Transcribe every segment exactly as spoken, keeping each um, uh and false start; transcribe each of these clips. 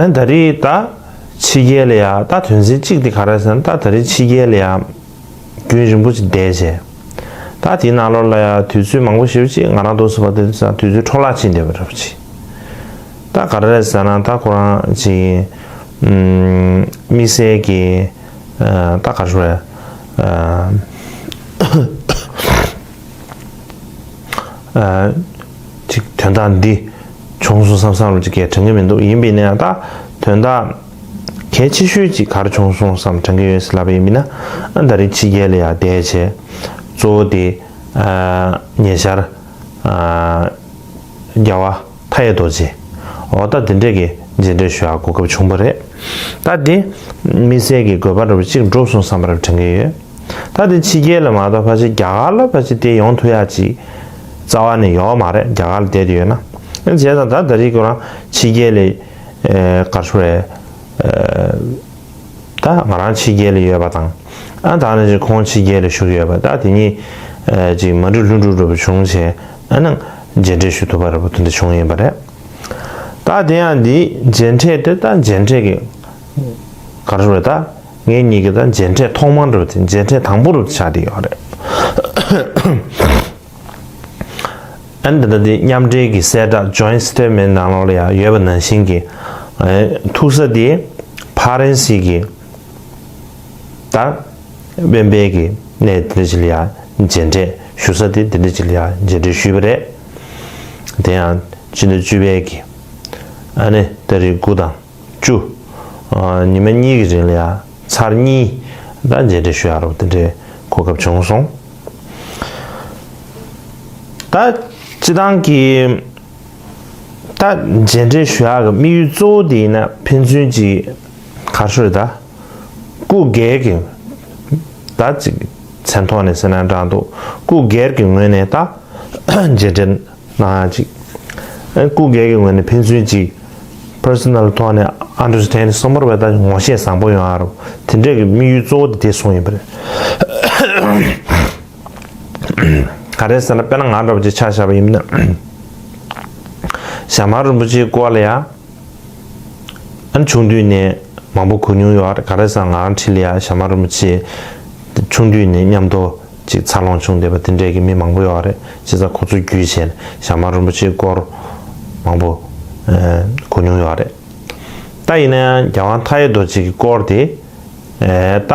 ཨ་ད་རེས་ད་ཕྱི་རྒྱལ་ལ་ཡ་ད་དོན་ཚན་གཅིག་དེ་ག་རེ་ཟེར་ན། ད་ད་རེས་ཕྱི་རྒྱལ་ལ་ཡ་རྒྱུན་རིང་པོ་ཅིག་བསྡད་བྱས། ད་དེའི་ནང་ལོགས་ལ་ཡ་དུས་ཚོད་མང་པོ་ཞེ་པོ་ཅིག་ང་རང་འདུག་སེ་བ་དེ་ཚོ་དུས་ཚོད་འཕྲོ་བརླག་ཕྱིན་བསྡད་པ་འདྲ་པོ་ཅིག་ད་ག་རེ་ཟེར་ན། ད་ཁོ་རང་ཅིག་ཨུམ་དམིགས་བསལ་གྱི་ཨ་ད་ག་རེ་ཞུ་རེད། ཨ་ཨ་ཅིག་དོན་དག་འདི་བྱུང་སོང་བསམ་བསམ་རུ་ཅིག་གས་དྲན་གྱི་མི་འདུག་ཡིན་པས་ན་ད་དོན་དག་གལ་ཆེ་ཤོས་ཅིག་ག་རེ་བྱུང་སོང་བསམ་དྲན་གྱི་ཡོད་ཟེར་ལབ་པ་ཡིན་པས་ན། ཨ་ད་རེས་ཕྱི་རྒྱལ་ལ་ཡ་བསྡད་བྱས་གཙོ་བོ་དེ་ཨ་ཉེ་ཆར་ཨ་རྒྱལ་བ་མཐའ་ཡས་རྡོ་རྗེ། འོ་ད་དེ་འདྲས་ཀྱི་མཇལ་འཕྲད་ཞུ་ཡག་གོ་སྐབས་བྱུང་བ་རེད། ད་དེ་དམིགས་བསལ་གྱི་དགོས་པ་འདྲ་པོ་གཅིག་འགྲུབ་སོང་བསམ་པ་རེད་དྲན་གྱི་ཡོད། ད་དེ་ཕྱི་རྒྱལ་ལ་མ་གཏོགས་ཕལ་ཆེར་རྒྱ་གར་ལ་ཕལ་ཆེར་དེ་ཡོང་ཐུབ་ཡག་ཅིག་རྩ་བ་ནས་ཡོད་མ་རེད། རྒྱ་གར་ལ་བསྡད་དེ་ཡོད་ན། བྱས་ཙང་ད་ད་རེས་ཁོ་རང་ཕྱི་རྒྱལ་ལ་ཨེ་ག་རེ་ཞུ་རེད། ཨེ་ད་ང་རང་ཕྱི་རྒྱལ་ལ་ཡོད་པ་དང་། ཨ་ད་ནི་ཅིག་ཁོང་ཕྱི་རྒྱལ་ལ་བཞུགས་ཡོད་པ། ད་དེ་གཉིས་ཨེ་ཅིག་མ་འགྲིག་ལྷུན་གྲུབ་འདྲ་པོ་བྱུང་བྱས། ཨ་ནི་མཇལ་འཕྲད་ཞུ་ཐུབ་པ་འདྲ་པོ་དེ་འདྲ་བྱུང་ཡིན་པ་རེད། ད་དེ་ཡང་འདི་མཇལ་འཕྲད་དེ་ད་མཇལ་འཕྲད་ཀྱི་ག་རེ་ཞུ་རེད། ད་ངེད་གཉིས་ཀྱི་ད་མཇལ་འཕྲད་ཐོག་མ་འདྲ་པོ་དེ། མཇལ་འཕྲད་དང་པོ་འདྲ་པོ་དེ་ཆགས་བསྡད་ཡོད་རེད། ཨ་ནི་ད་ལྟ་འདི་མཉམ་འབྲེལ་གྱི་གསལ་བསྒྲགས་Joint Statement ནང་ལོགས་ལ་ཡང་ཡོད་པ་ནང་བཞིན་གྱི་ཨ་ཐུག་ས་དེ་ཕ་རན་སི་གི་ད་དབེན་པའི་གི་གནས་དེ་འདྲ་ཅིག་ལ་ཡང་མཇལ་འཕྲད་ཞུ་ས་དེ་དེ་འདྲ་ཅིག་ལ་ཡང་མཇལ་འཕྲད་ཞུས་པ་རེད། དེ་ཡང་ཕྱི་ཟླ་བཅུ་པའི་གི་ཨ་ནི་ཏ་རིག་དགུ་དང་བཅུ། ཨ་ཉི་མ་གཉིས་ཀྱི་རིང་ལ་ཡང་ཚར་གཉིས་ད་མཇལ་འཕྲད་ཞུ་ཡག་རོགས་དེ་འདྲའི་གོ་སྐབས་བྱུང་སོང་། ད་སྤྱི་བཏང་གི་ད་མཇལ་འཕྲད་ཞུ་ཡག་གི་དམིགས་ཡུལ་གཙོ་བོ་དེ་ཡིན་ན། ཕན་ཚུན་གྱི་ག་རེ་ཞུ་རེད། ད་སྐུ་སྒེར་གྱི་ད་ཅིག་མཚན་ཐོག་ནས་ཟེར་ན་འདྲ་འདུག་སྐུ་སྒེར་གྱི་ངོས་ནས་ད་མཇལ་འཕྲད་གནང་ཡག་ཅིག་ཨ་སྐུ་སྒེར་གྱི་ངོས་ནས་ཕན་ཚུན་གཅིག་པར་སོ་ནལ་ཐོག་ནས་ཨན་ཌར་སི་ཊེན་ཌ་བསམ་པར་བས་ད་ངོ་ཤེས་བཟང་པོ་ཡོང་ཡག་རོགས། དེ་འདྲས་ཀྱི་དམིགས་ཡུལ་གཙོ་བོ་དེ་དེ་སོང་ཡིན་པ་རེད། ག་རེ་ཟེར་ན། དཔེར་ན་ང་འདྲ་པོ་ཅིག་ཆ་བཞག་པ་ཡིན་ན། ཞྭ་དམར་རིན་པོ་ཆེའི་སྐོར་ལ་ཡ་ཨ་ཆུང་དུས་ནས་མང་པོ་གོ་མྱོང་ཡོད་རེད། ག་རེ་ཟེར་ན་ང་རང་འཁྲིས་ལ་ཡ་ཞྭ་དམར་རིན་པོ་ཆེ་ཆུང་དུས་ནས་མཉམ་དུ་ཅིག་འཚར་ལོངས་བྱུང་བསྡད་པ་དེ་འདྲས་ཀྱི་མི་མང་པོ་ཡོད་རེད། བྱས་ཙང་ཁོ་ཚོ་བརྒྱུད་བྱས་ནས་ཞྭ་དམར་རིན་པོ་ཆེའི་སྐོར་མང་པོ་ཨེ་གོ་མྱོང་ཡོད་རེད། ད་ཡིན་ན་ཡང་རྒྱལ་དབང་མཐའ་ཡས་རྡོ་རྗེ་གི་སྐོར་དེ་ཨེ་ད་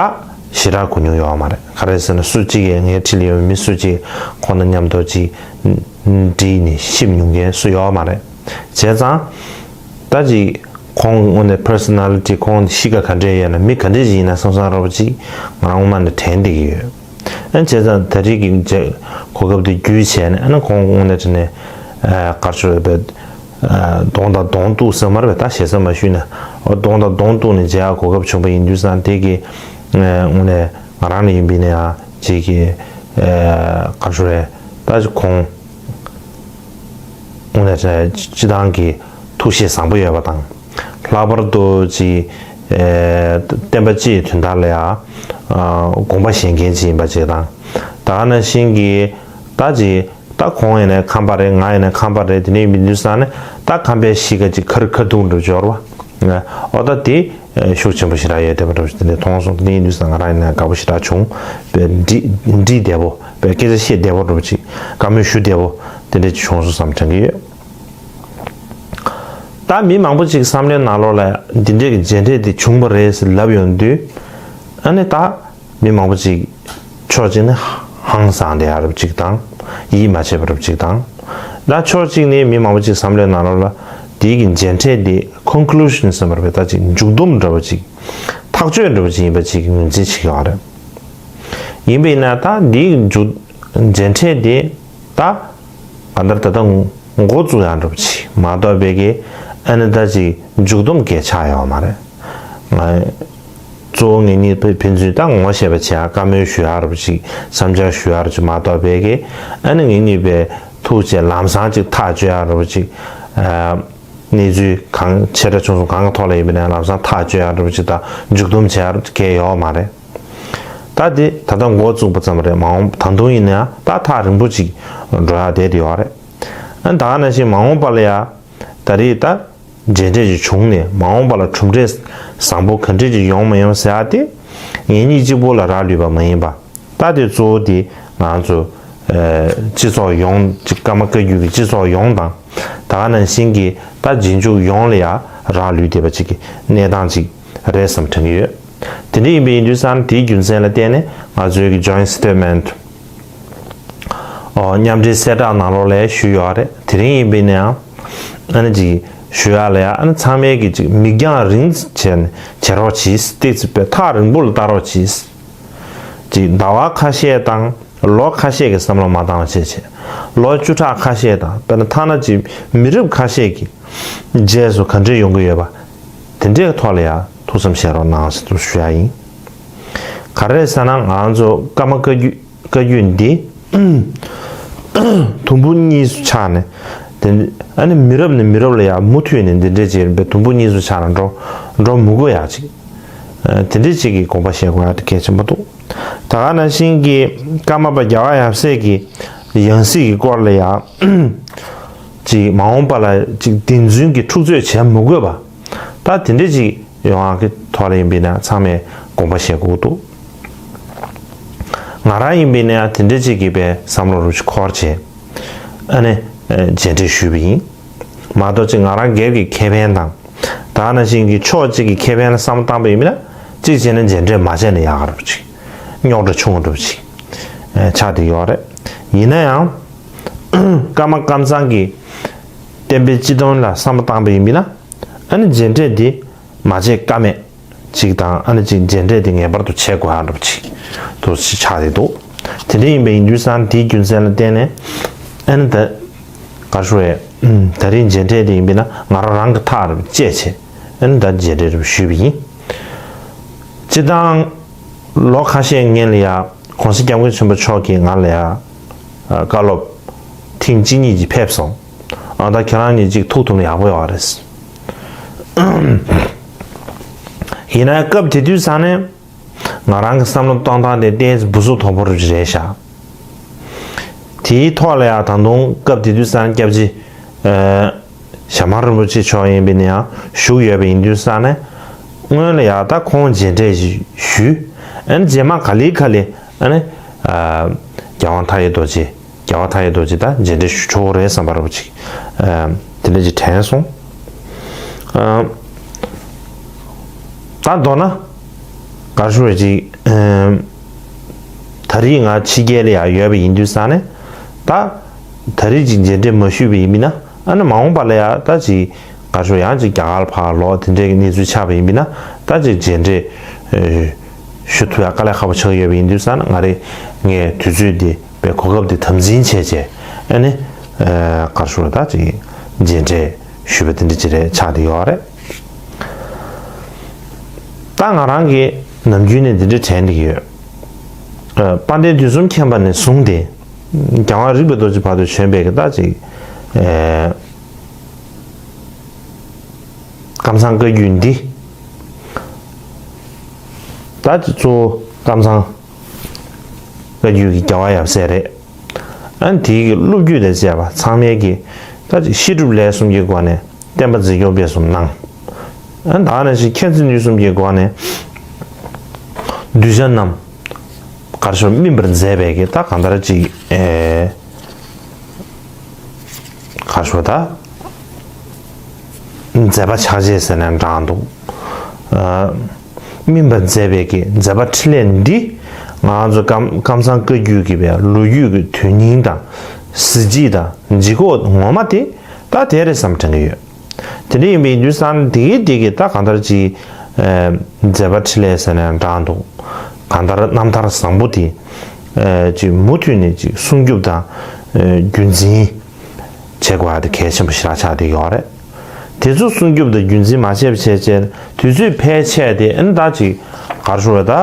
ཞེ་དྲག་གོ་མྱོང་ཡོད་མ་རེད། ག་རེ་ཟེར་ན་སུ་གཅིག་གིས་ངའི་འཁྲིས་ལ་ཡོད་པའི་མི་སུ་གཅིག་ཁོང་དང་མཉམ་དུ་ཅིག་འགྲིག་ནས་གཤིབ་མྱོང་མཁན་སུ་ཡོད་མ་རེད། བྱས་ཙང་ད་ཅིག་ཁོང་དངོས་གནས་པར་སོ་ནལ་ཊི་ཁོང་གཤིས་ཀ་ག་འདྲས་ཡོད་ན། མི་ག་འདྲས་ཅིག་ཡིན་ན་བསམ་བསམ་འདྲ་པོ་ཅིག་ང་རང་ངོ་མ་ནས་དྲན་བསྡད་ཀྱི་ཡོད། ཨ་བྱས་ཙང་ད་རེས་ཀྱི་མཇལ་གོ་སྐབས་དེ་བརྒྱུད་བྱས་ནས། ཨ་ནི་ཁོང་དངོས་གནས་དྲན་ནས་ཨ་ག་རེ་ཞུ་རེད། ཨ་གདོང་དང་གདོང་གཏུགས་ཟེར་མ་རེད་པས། ད་ཞེ་ས་མ་ཞུས་ན། འོ་གདོང་དང་གདོང་གཏུགས་ནས་མཇལ་ཡག་གོ་སྐབས་བྱུང་པ་ཡིན་དུས་ཙང་། དེ་གི་ཨ་དངོས་གནས་ང་རང་ལ་ཡིན་པས་ན་ཡང་ཅིག་གི་ཨ་ག་རེ་ཞུ་རེད། ད་ཁོང་དངོས་གནས་སྤྱི་བཏང་གི་ཐུགས་གཤིས་བཟང་པོ་ཡོད་པ་དང་། ལྷག་པར་དུ་ཅིག་ཨེ་བསྟན་པ་སྤྱི་ཡི་དོན་དག་ལ་ཡང་ཨ་དགོངས་པ་བཞེས་མཁན་ཅིག་ཡིན་པ་ཅིག་དང་། ད་ག་ནང་བཞིན་གྱི་ད་ཅིག་ད་ཁོང་ཡིན་ནའི་ཁམས་པ་རེད། ང་ཡིན་ནའི་ཁམས་པ་རེད། དེ་འདྲ་ཡིན་པའི་དུས་ཙང་ནས་ད་ཁམས་པའི་གཤིས་ཀ་ཅིག་ཁ་རི་ཁ་ཐུག་འདྲ་སྦྱོར་བ། ཨོ་ད་དེ་ཤུགས་ཆེན་པོ་ཞེ་དྲག་ཡོད་བསྡད་པ་འདྲ་པོ་ཞིག་དེ་འདྲ་མཐོང་སོང་། དེ་འདྲ་ཡིན་དུས་ཙང་ང་རང་ཡིན་ནའི་དགའ་པོ་ཞེ་དྲག་བྱུང་། དཔེ་འདྲི་འདྲི་བདེ་པོ། དཔེ་སྐད་ཆ་བཤད་བདེ་པོ་འདྲ་པོ་ཅིག་བཀའ་མོལ་ཞུ་བདེ་པོ་དེ་འདྲ་ཅིག་བྱུང་སོང་བསམ་དྲན་གྱི་ཡོད། ད་མི་མང་པོ་ཅིག་བསམ་བློའི་ནང་ལོགས་ལ་འདི་འདྲའི་གི་མཇལ་འཕྲད་དེ་བྱུང་བ་རེད་ཟེར་ལབ་ཡོང་དུས། ཨ་ནི་ད་མི་མང་པོ་ཅིག་ཕྱོགས་གཅིག་ནས་ཧང་སངས་བསྡད་ཡག་རབ་ཅིག་དང་། ཡིད་མ་ཆེས་པ་རབ་ཅིག་དང་། ད་ཕྱོགས་གཅིག་ནས་མི་མང་པོ་ཅིག་བསམ་བློའི་ནང་ལོགས་ལ་དེའི་གི་མཇལ་འཕྲད་དེ་ཀོན་ཀུ་ལུ་ཤན་ཟེར་བ་རེད་པས། ད་ཅིག་མཇུག་སྡོམ་འདྲ་པོ་ཅིག་ཐག་གཅོད་འདྲ་པོ་ཅིག་ཡིན་པ་ཅིག་ངོས་འཛིན་བྱེད་ཀྱི་ཡོད་རེད། ཡིན་པས་ན་ད་འདིའི་མཇུག་མཇལ་འཕྲད་དེ་ད་ག་འདྲ་ད་ལྟ་འགོ་བཙུགས་ཡག་འདྲ་པོ་ཅིག་མ་གཏོགས་པའི་གི་ཨ་ནི་ད་ཅིག་མཇུག་སྡོམ་གས་ཆགས་ཡོད་མ་རེད། ང་གཙོ་བོ་ངེད་གཉིས་ཕན་ཕན་ཚུན་ད་ངོ་ཤེས་པ་བྱེད་ཡག་བཀའ་མོལ་ཞུ་ཡག་རུ་ཅིག་བསམ་འཆར་ཞུ་ཡག་རུ་ཅིག་མ་གཏོགས་པའི་གི། ཨ་ནི་ངེད་གཉིས་པའི་ཐུག་བྱས་ལམ་སང་ཅིག་ཐག་གཅོད་ཡག་རུ་ཅིག་ཨ་གནས་ཚུལ་གང་ཆེ་ཕྲ་ཆུང་གསུམ་གང་གི་ཐོག་ལ་ཡིན་པ་ན་ལམ་སང་ཐག་གཅོད་ཡག་རུ་ཅིག་དང་མཇུག་སྡོམ་བྱེད་ཡག་རུ་གས་ཡོད་མ་རེད། ད་དེ་ད་ལྟ་འགོ་བཙུགས་པ་ཙམ་རེད། མ་འོངས་ད་དུང་ཡིན་ན་ཡང་ད་ཐག་རིང་པོ་ཅིག་འགྲོ་ཡག་བསྡད་དེ་ཡོད་རེད། ཨ་ད་ག་ནང་བཞིན་མ་འོངས་པ་ལ་ཡ་ད་རེས་ད། མཇལ་འཕྲད་ཅིག་བྱུང་ནས་མ་འོངས་པ་ལ་གྲུབ་འབྲས་བཟང་པོ་ག་འདྲས་ཅིག་ཡོང་མ་ཡོང་ཟེར་ཡ་དེ་ངེད་གཉིས་གཅིག་པོ་ལ་རག་ལུས་པ་མ་ཡིན་པ། ད་དེ་གཙོ་བོ་དེ་ང་ཚོ་ཨ་སྤྱི་ཚོགས་ཡོངས་ཀྱི་ཀརྨ་བཀའ་བརྒྱུད་ཀྱི་སྤྱི་ཚོགས་ཡོངས་དང་། ད་ག་ནང་བཞིན་གྱི་ད་རྗེས་འཇུག་ཡོངས་ལ་ཡང་རག་ལུས་བསྡད་པ་ཅིག་གི་གནས་སྟངས་ཅིག་རེད་བསམ་དྲན་གྱི་ཡོད། དེ་འདྲ་ཡིན་པའི་ཡིན་དུས་ཙང་དེའི་རྒྱུ་མཚན་ལ་བརྟེན་ནས་ང་ཚོའི་གི་joint statement ཨོ་མཉམ་འབྲེལ་གསལ་བསྒྲགས་ནང་ལོགས་ལ་ཞུས་ཡོད་རེད། དེ་རིང་ཡིན་པའི་ནའང་ཨ་ནི་ཅིག་ཞུ་ཡག་ལ་ཡང་ཨ་ནི་ཚང་མས་གི་ཅིག་མིག་རྒྱང་རིང་བྱས་ནས་བྱེད་རོགས་གྱིས། ཏོག་ཙམ་པའི་ཐག་རིང་པོ་ལ་ལྟ་རོགས་གྱིས། ཅིག་ཟླ་བ་ཁ་ཤས་དང་ལོ་ཁ་ཤས་ཀྱི་བསམ་བློ་མ་བཏང་བ་བྱས་བྱས། ལོ་བཅུ་ཕྲག་ཁ་ཤས་དང་དཔེར་ན་ཐ་ན་ཅིག་མི་རབས་ཁ་ཤས་ཀྱི་རྗེས་སུ་ག་འདྲས་ཡོང་གི་ཡོད་པ། དེ་འདྲའི་ཐོག་ལ་ཡང་ཐུགས་བསམ་བཞེས་རོགས་གནང་ཟེར་དུ་ཞུ་ཡ་ཡིན། ག་རེ་རེད་ཟེར་ན་ང་ཚོ་ཀརྨ་བཀའ་བརྒྱུད་བཀའ་བརྒྱུད་འདི་དུམ་བུ་གཉིས་སུ་ཆགས་ནས་དེ་ཨ་ནི་མི་རབས་ནས་མི་རབས་ལ་ཡང་མུ་མཐུད་ནས་འདི་འདྲས་ཅིག་རིམ་པས་དུམ་བུ་གཉིས་སུ་ཆགས་ནས་འགྲོ་འགྲོ་མི་དགོས་ཡག་ཅིག་དེ་འདྲས་ཅིག་གི་དགོངས་པ་བཞེས་དགོས་ཡག་དེ་གལ་ཆེན་པོ་འདུག་ད་ག་ནང་བཞིན་གྱི་ཀརྨ་པ་རྒྱལ་བ་ཡབ་སྲས་ཀྱི་ཡང་སྲིད་ཀྱི་སྐོར་ལ་ཡང་ཅིག་མ་འོངས་པ་ལ་ཅིག་བདེན་རྫུན་གྱི་འཁྲུག་རྩོད་བྱེད་མི་དགོས་པ། ད་དེ་འདྲས་ཅིག་ཡོང་ཡག་གི་ཐོག་ལ་ཡིན་པས་ན་ཚང་མས་དགོངས་པ་བཞེས་དགོས་འདུག་ང་རང་ཡིན་པས་ན་དེ་འདྲས་ཅིག་གི་པའི་བསམ་བློ་རུ་ཅིག་འཁོར་བྱས་ཨ་ནི་མཇལ་འཕྲད་ཞུས་པ་ཡིན། མ་གཏོགས་ཅིག་ང་རང་སྒེར་གྱི་ཁེ་ཕན་དང་ད་ག་ནང་བཞིན་གྱི་ཕྱོགས་གཅིག་གི་ཁེ་ཕན་ལ་བསམ་བློ་བཏང་པ་ཡིན་པས་ན་གཅིག་བྱས་ན་མཇལ་འཕྲད་མ་བྱས་ན་ཡག་ག་འདྲ་པོ་ཅིག་རྙོག་དྲ་ཆུང་བ་འདྲ་པོ་ཅིག་ཆགས་བསྡད་ཡོད་རེད། ཡིན་ན་ཡང་ཀརྨ་ཀམ་ཚང་གི་བསྟན་པའི་སྤྱི་དོན་ལ་བསམ་བློ་བཏང་པ་ཡིན་པས་ན་ཨ་ནི་མཇལ་འཕྲད་འདི་མ་བྱེད་ཀ་མེད་ཅིག་དང་ཨ་ནི་ཅིག་མཇལ་འཕྲད་དེ་ངེས་པར་དུ་བྱེད་དགོས་ཨ་འདྲ་པོ་ཅིག་དུ་ཆགས་བསྡད་འདུག་དེ་འདྲ་ཡིན་པ་ཡིན་དུས་ཙང་དེའི་རྒྱུ་མཚན་ལ་བརྟེན་ནས་ཨ་ནི་ད་ག་རེ་ཞུ་དགོས་རེད། ད་རིང་མཇལ་འཕྲད་དེ་ཡིན་པས་ན་ང་རང་རང་གི་ཐག་རེ་བཅད་བྱས་ཨ་ནི་ད་མཇལ་འཕྲད་རེ་ཞུས་པ་ཡིན། སྤྱིར་བཏང་ལོ་ཁ་ཤས་སྔོན་ལ་ཡ་གོང་ས་སྐྱབས་མགོན་ཆེན་པོ་མཆོག་གིས་ང་ལ་ཡ་བཀའ་སློབ་ཐེངས་གཅིག་གཉིས་ཅིག་ཕེབས་སོང་། ཨ་ད་ཁྱེད་རང་གཉིས་ཅིག་ཐུག་ཐུབ་ན་ཡག་པོ་ཡོད་རེད། ཡིན་ན་སྐབས་དེ་དུས་ཙང་ནས་ང་རང་གི་བསམ་བློ་གཏོང་སྟངས་དེ་ཏོག་ཙམ་སྦུ་སུབ་དོད་པོ་རེད་ཤག་དེའི་ཐོག་ལ་ཡ་ད་དུང་སྐབས་དེ་དུས་ཙང་སྐྱབས་རྗེ་ཨ་ཞྭ་དམར་རིན་པོ་ཆེ་མཆོག་ཡིན་པས་ན་ཡང་བཞུགས་ཡོད་པ་ཡིན་དུས་ཙང་ནས་སྔོན་ལ་ཡ་ད་ཁོང་མཇལ་འཕྲད་ཞུས། ཨ་ནི་རྗེས་མ་ག་ལེ་ག་ལེ་ཨ་ནི་ཨ་རྒྱལ་དབང་མཐའ་ཡས་རྡོ་རྗེ་རྒྱལ་བ་མཐའ་ཡས་རྡོ་རྗེ་དང་མཇལ་འཕྲད་ཞུ་ཆོག་རེད་བསམ་པ་རེད་པ་ཅིག་ཨ་དེ་འདྲ་ཅིག་དྲན་སོང་། ཨ་ད་མདོར་ན་ག་རེ་ཞུ་དགོས་རེད་ཅིག་ཨ་ད་རེས་ང་ཕྱི་རྒྱལ་ལ་ཡང་ཡོད་པ་ཡིན་དུས་ཙང་ནས་ད་ད་རེས་ཅིག་མཇལ་འཕྲད་མ་ཞུས་པ་ཡིན་མིན་ན་ཨ་ནི་མ་འོངས་པ་ལ་ཡང་ད་ཅིག་ག་རེ་ཞུ་ཡང་ཅིག་རྒྱ་གར་ཕར་ལོག་དེ་འདྲའི་གི་གནས་ཚུལ་ཆགས་པ་ཡིན་མིན་ན་ད་ཅིག་མཇལ་འཕྲད་ཨ་ཞུ་ཐུབ་ཡ་དཀའ་ལས་ཁག་པོ་ཆགས་ཀྱི་ཡོད་པ་ཡིན་དུས་ཙང་ན་ང་རེ་ངས་དུས་ཚོད་འདི་པའི་གོ་སྐབས་འདི་དམ་འཛིན་བྱས་བྱས་ཨ་ནི་ཨ་ག་རེ་ཞུ་ད་ཅིག་མཇལ་འཕྲད་ཞུས་པ་དེ་འདྲ་ཅིག་རེད་ཆགས་བསྡད་ཡོད་རེད། ད་ང་རང་གིས་ནམ་རྒྱུན་ནས་འདི་འདྲ་དྲན་བསྡད་ཀྱི་ཡོད། ཨ་དཔལ་ལྡན་དུས་གསུམ་མཁྱེན་པ་ནས་བཟུང་སྟེ་རྒྱལ་དབང་རིག་པའི་རྡོ་རྗེ་བར་དུ་བྱོན་པའི་གི་ད་ཅིག་ཨ། ཀམ་ཚང་བཀའ་བརྒྱུད་འདི། ད་གཙོ་བོ་ཀམ་ཚང་བཀའ་བརྒྱུད་ཀྱི་རྒྱལ་བ་ཡབ་སྲས་རེད། ཨ་ནི་དེའི་གི་སློབ་བརྒྱུད་ལས་བྱས་པ་ཚང་མས་ཀྱི་ད་ཅིག་བཤད་སྒྲུབ་ལས་གསུམ་གྱི་སྒོ་ནས་བསྟན་པ་འཛིན་སྐྱོང་སྤེལ་གསུམ་གནང་། ཨ་ནི་ད་ནང་བཞིན་མཁྱེན་བརྩེ་ནུས་གསུམ་གྱི་སྒོ་ནས་གདུལ་བྱ་རྣམས་གར་ཞོར་སྨིན་པར་མཛད་པའི་གི་ད་གང་ལྟར་ཅིག་ཨེ། ག་ཞུ་ད། མཛད་པ་ཕྱག་རྗེས་ཟེར་ནས་འདྲ་འདུག་ཨ། སྨིན་པར་མཛད་པའི་གི་མཛད་པ་འཕྲིན་ལས་འདི་ང་ཚོ་ཀམ་ཀམ་ཚང་བཀའ་བརྒྱུད་ཀྱི་པའི་ལོ་རྒྱུས་ཀྱི་དོན་སྙིང་དང་གཟི་བརྗིད་དང་ལྗིད་ཁོག་ངོ་མ་དེ་ད་དེ་རེད་བསམ་དྲན་གྱི་ཡོད། དེ་འདྲ་ཡིན་པའི་དུས་སང་དེ་གི་དེ་གི་ད་གང་ལྟར་ཅིག་ཨ། མཛད་པ་འཕྲིན་ལས་ཟེར་ནས་འདྲ་འདུག་གང་ལྟར་རྣམ་ཐར་བཟང་པོ་དེ་ཨ། ཅིག་མུ་མཐུད་ནས་ཅིག་སྲུང་སྐྱོབ་དང་ཨ། རྒྱུན་འཛིན། བྱེད་དགོས་པ་དེ་གལ་ཆེན་པོ་ཞེ་དྲག་ཆགས་བསྡད་ཡོད་རེད། དེ་ཚོ་སྲུང་སྐྱོབ་དང་རྒྱུན་འཛིན་མ་བྱས་པ་བྱས་བྱས་དུས་ཚོད་ཕལ་ཆེར་དེ་ཨ་ནི་ད་ཅིག་ག་རེ་ཞུ་དགོས་རེད་ད།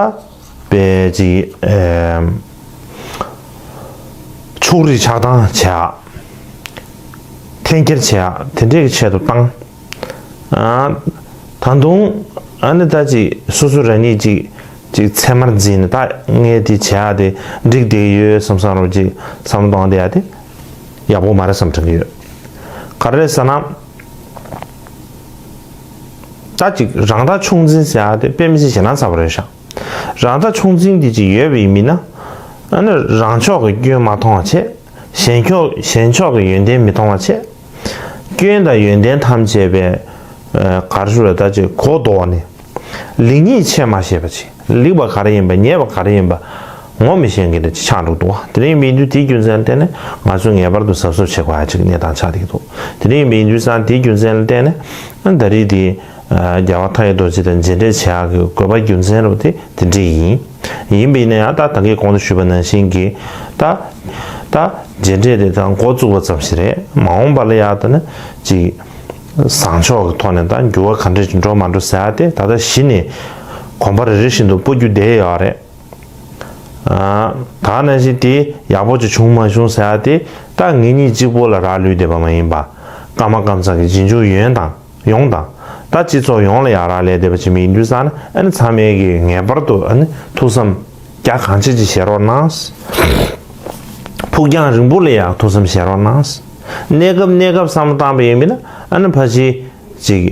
པའི་ཅིག་ཨེམ། ཕྱོགས་རིས་ཆགས་སྡང་བྱེད་ཡག་འཐེན་འཁྱེར་བྱེད་ཡག་དེ་འདྲས་ཀྱི་ཆེད་དུ་བཏང་། ཨ། ད་དུང་ཨ་ནི་ད་ཅིག་སོ་སོ་རང་ཉིད་ཅིག་ཅིག་ཚད་མར་འཛིན་ནས་ད་ངས་དེ་བྱེད་ཡག་དེ་འགྲིག་བསྡད་ཡོད་བསམ་བསམ་རོགས་ཅིག་བསམ་བློ་གཏོང་བསྡད་ཡག་དེ་ཡག་པོ་མ་རེད་བསམ་དྲན་གྱི་ཡོད། ག་རེ་རེད་ཟེར་ན། ད་ཅིག་རང་ལྟ་ཆུང་འཛིན་ཟེར་ཡ་དེ་དཔེ་མི་སྲིད་ཞེ་སྡང་ཚ་པོ་རེད་ཤག་རང་ལྟ་ཆུང་འཛིན་དེ་ཅིག་ཡོད་པ་ཡིན་མིན་ན། ཨ་ནི་རང་ཕྱོགས་ཀྱི་སྐྱོན་མ་མཐོང་བ་བྱས། གཞན་ཕྱོགས་གཞན་ཕྱོགས་ཀྱི་ཡོན་ཏན་མི་མཐོང་བ་བྱས། སྐྱོན་དང་ཡོན་ཏན་ཐམས་ཅད་པའི་ཨ་ག་རེ་ཞུ་རེད། ད་ཅིག་གོ་ལྡོག་ནས། ལེགས་ཉེས་ཕྱེ་མ་ཤེས་པ་ཅིག་ལེགས་པ་ག་རེ་ཡིན་པ་ཉེས་པ་ག་རེ་ཡིན་པ་ངོ་མི་ཤེས་མཁན་དེ་ཅིག་ཆགས་འགྲོ་འདུག་དེ་འདྲ་ཡིན་པ་ཡིན་དུས་དེའི་རྒྱུ་མཚན་ལ་བརྟེན་ནས་ང་ཚོས་ངེས་པར་དུ་གཟབ་གཟབ་བྱེད་དགོས་ཡ་ཅིག་གནས་སྟངས་ཆགས་བསྡད་ཀྱི་འདུག་དེ་འདྲ་ཡིན་པ་ཡིན་དུས་ཙང་དེའི་རྒྱུ་མཚན་ལ་བརྟེན་ནས་ཨ་ད་རེས་དེ་རྒྱལ་བ་མཐའ་ཡས་རྡོ་རྗེ་དང་མཇལ་འཕྲད་བྱེད་ཡག་གི་དགོས་པ་རྒྱུ་མཚན་རུ་དེ་དེ་འདྲ་ཡིན། ཡིན་པ་ཡིན་ན་ཡང་ད་ད་གིན་གོང་དུ་ཞུས་པ་ནང་བཞིན་གྱི་ད་ད་མཇལ་འཕྲད་དེ་ད་འགོ་བཙུགས་པ་ཙམ་ཞིག་རེད། མ་འོངས་པ་ལ་ཡང་ད་ནི་ཅིག་བཟང་ཕྱོགས་ཀྱི་ཐོག་ནས་ད་འགྱུར་བ་ག་འདྲ་ཞིག་འགྲོ་མ་འགྲོ་ཟེར་ཡ་དེ་ད་ལྟ་གཞི་ནས་གོམ་པ་རེ་རེ་བཞིན་དུ་སྤོ་རྒྱུ་བསྡད་ཡོད་རེད། ད་ནང་བཞིན་དེ་ཡག་པོ་ཅིག་བྱུང་མ་བྱུང་ཟེར་ཡ་དེ་ད་ངེད་གཉིས་གཅིག་པོ་ལ་རག་ལུས་བསྡད་པ་མ་ཡིན་པ། ཀརྨ་ཀཾ་ཚང་གི་རྗེས་འཇུག་ཡོན་དང་ཡོངས་དང་། ད་སྤྱི་ཚོགས་ཡོངས་ལ་ཡང་རག་ལས་བསྡད་པ་ཅིག་མིན་འདུག་ས་ན། ཨ་ནི་ཚང་མས་ཀྱི་ངེས་པར་དུ་ཨ་ནི་ཐུགས་བསམ་རྒྱ་གང་ཆེ་ཅིག་བཞེས་རོགས་གནང་། ཕུགས་རྒྱང་རིང་པོ་ལ་ཡང་ཐུགས་བསམ་བཞེས་རོགས་གནང་། གནས་སྐབས་གནས་སྐབས་བསམ་བློ་བཏང་པ་ཡིན་པས་ན་ཨ་ནི་ཕལ་ཆེར་ཅིག་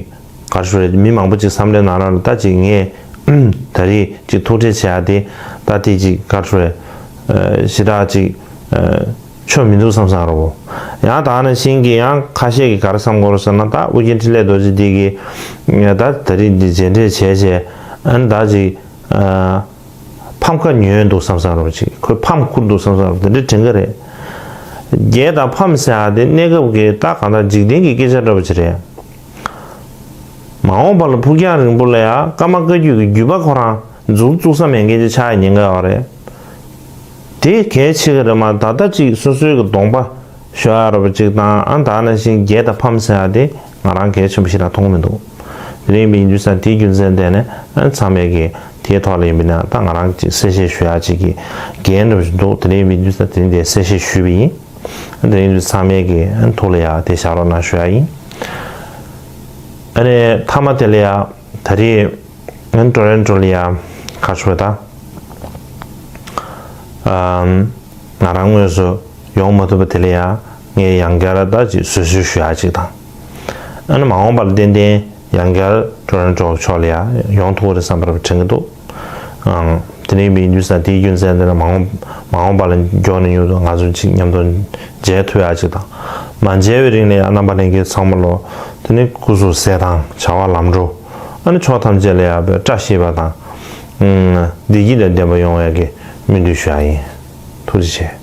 ག་རེ་ཞུ་རེད། མི་མང་པོ་ཅིག་བསམ་བློའི་ནང་ལ་ད་ཅིག་ངས་ད་རེས་ཅིག་ཐུག་འཕྲད་བྱེད་ཡ་དེ་ད་དེ་ཅིག་ག་རེ་ཞུ་རེད། ཞེ་དྲག་ཅིག་ཆོ་མི་འདུག་བསམ་བསམ་རོ། ཡང་ད་ནང་བཞིན་གྱི་ཡང་ཁ་ཤས་ཀྱིས་ག་རེ་བསམ་གྱི་ཡོད་རེད་ཟེར་ན། ད་ཨོ་རྒྱན་འཕྲིན་ལས་རྡོ་རྗེ་འདི་གིས་ད་ད་རེས་འདི་མཇལ་འཕྲད་བྱས་བྱས་ཨ་ནི་ད་ཅིག་ཕམ་ཁ་ཉོས་འདུག་བསམ་བསམ་རོ། ཅིག་ཁོས་ཕམ་ཁུར་འདུག་བསམ་བསམ་རོ། དེ་འདྲ་དྲན་གྱི་རེད། རྒྱལ་དང་ཕམ་ཟེར་ཡ་དེ་གནས་སྐབས་ཀྱི་ད་གང་ལྟར་འཇིག་རྟེན་གྱི་སྐད་ཆ་འདྲ་པོ་ཅིག་རེད། མ་འོངས་པ་ལ་ཕུགས་རྒྱང་རིང་པོ་ལ་ཡང་ཀརྨ་བཀའ་བརྒྱུད་ཀྱི་བརྒྱུད་པ་ཁོ་རང་འཛུགས་བཙུགས་ས་མེད་མཁན་ཅིག་ཆགས་ཡ་ཉེན་ཁ་ཡོད་རེད། དེ་གལ་ཆེ་གི་རེད་མ། ད་ལྟ་ཅིག་སོ་སོའི་གི་གདོང་པ་ཤོར་ཡ་ར་པ་ཅིག་དང་ཨ་ད་ནང་བཞིན་རྒྱལ་དང་ཕམ་ཟེར་ཡ་དེ་ང་རང་གལ་ཆེན་པོ་ཞིག་ལ་མཐོང་མི་འདུག་དེ་རིང་མི་འདུག་ས་དེའི་རྒྱུ་མཚན་དེ་ནས་ཨ་ཚང་མས་གི་དེའི་ཐོག་ལ་ཡིན་པ་ན་ད་ང་རང་ཅིག་གསལ་བཤད་ཞུ་ཡ་ཅིག་གི་འགན་ར་པ་ཞིག་འདུག་དེ་རིང་མི་འདུག་ས་དེ་རིང་དེ་གསལ་བཤད་ཞུས་པ་ཡིན། དེ་རིང་དུ་ཚང་མས་ཀྱི་ཐུགས་ལ་ཡ་དེ་བཞག་རོགས་གནང་ཞུ་ཡ་ཡིན། ཨ་ནི་མཐའ་མ་དེ་ལ་ཡ་ད་རེས་ཀྲོ་རེན་ཀྲོ་ལ་ཡ་ཁ་ཤོ་ད་ང་རང་དངོས་སུ་ཡོང་མ་ཐུབ་པ་དེ་ལ་ཡ་ངས་ཡང་བསྐྱར་ད་ཅིག་བཟོད་གསོལ་ཞུ་ཡ་ཅིག་དང་། ཨ་ནི་མ་འོངས་པ་ལ་ཏན་ཏན་ཡང་བསྐྱར་ཀྲོ་རེན་ཀྲོ་ཕྱོགས་ལ་ཡ་ཡོང་ཐུབ་རེད་བསམ་པར་དྲན་གྱི་འདུག་ཨང་། དེ་ནས་མི་ཡིན་དུས་ཙང་དེའི་རྒྱུ་མཚན་དེ་ལ་མ་འོངས་མ་འོངས་པ་ལ་མགྱོགས་ནས་མྱུར་དུ་ང་ཚོ་གཅིག་མཉམ་དུ་མཇལ་ཐུབ་ཡག་ཅིག་དང་། མ་མཇལ་བའི་རིང་ལ་ཡང་རྣམ་པ་ལྷན་རྒྱས་ཚང་མ་ལོ་དེ་ནས་སྐུ་གཟུགས་གསལ་ཐང་བྱ་བ་ལམ་འགྲོ། ཨ་ནི་ཕྱོགས་ཐམས་ཅད་ལ་ཡང་བཀྲ་ཤིས་པ་དང་། བདེ་སྐྱིད་དང་ལྡན་པ་ཡོང་བའི་གི་སྨོན་འདུན་ཞུ་ཡག་ཡིན། ཐུགས་རྗེ་ཆེ།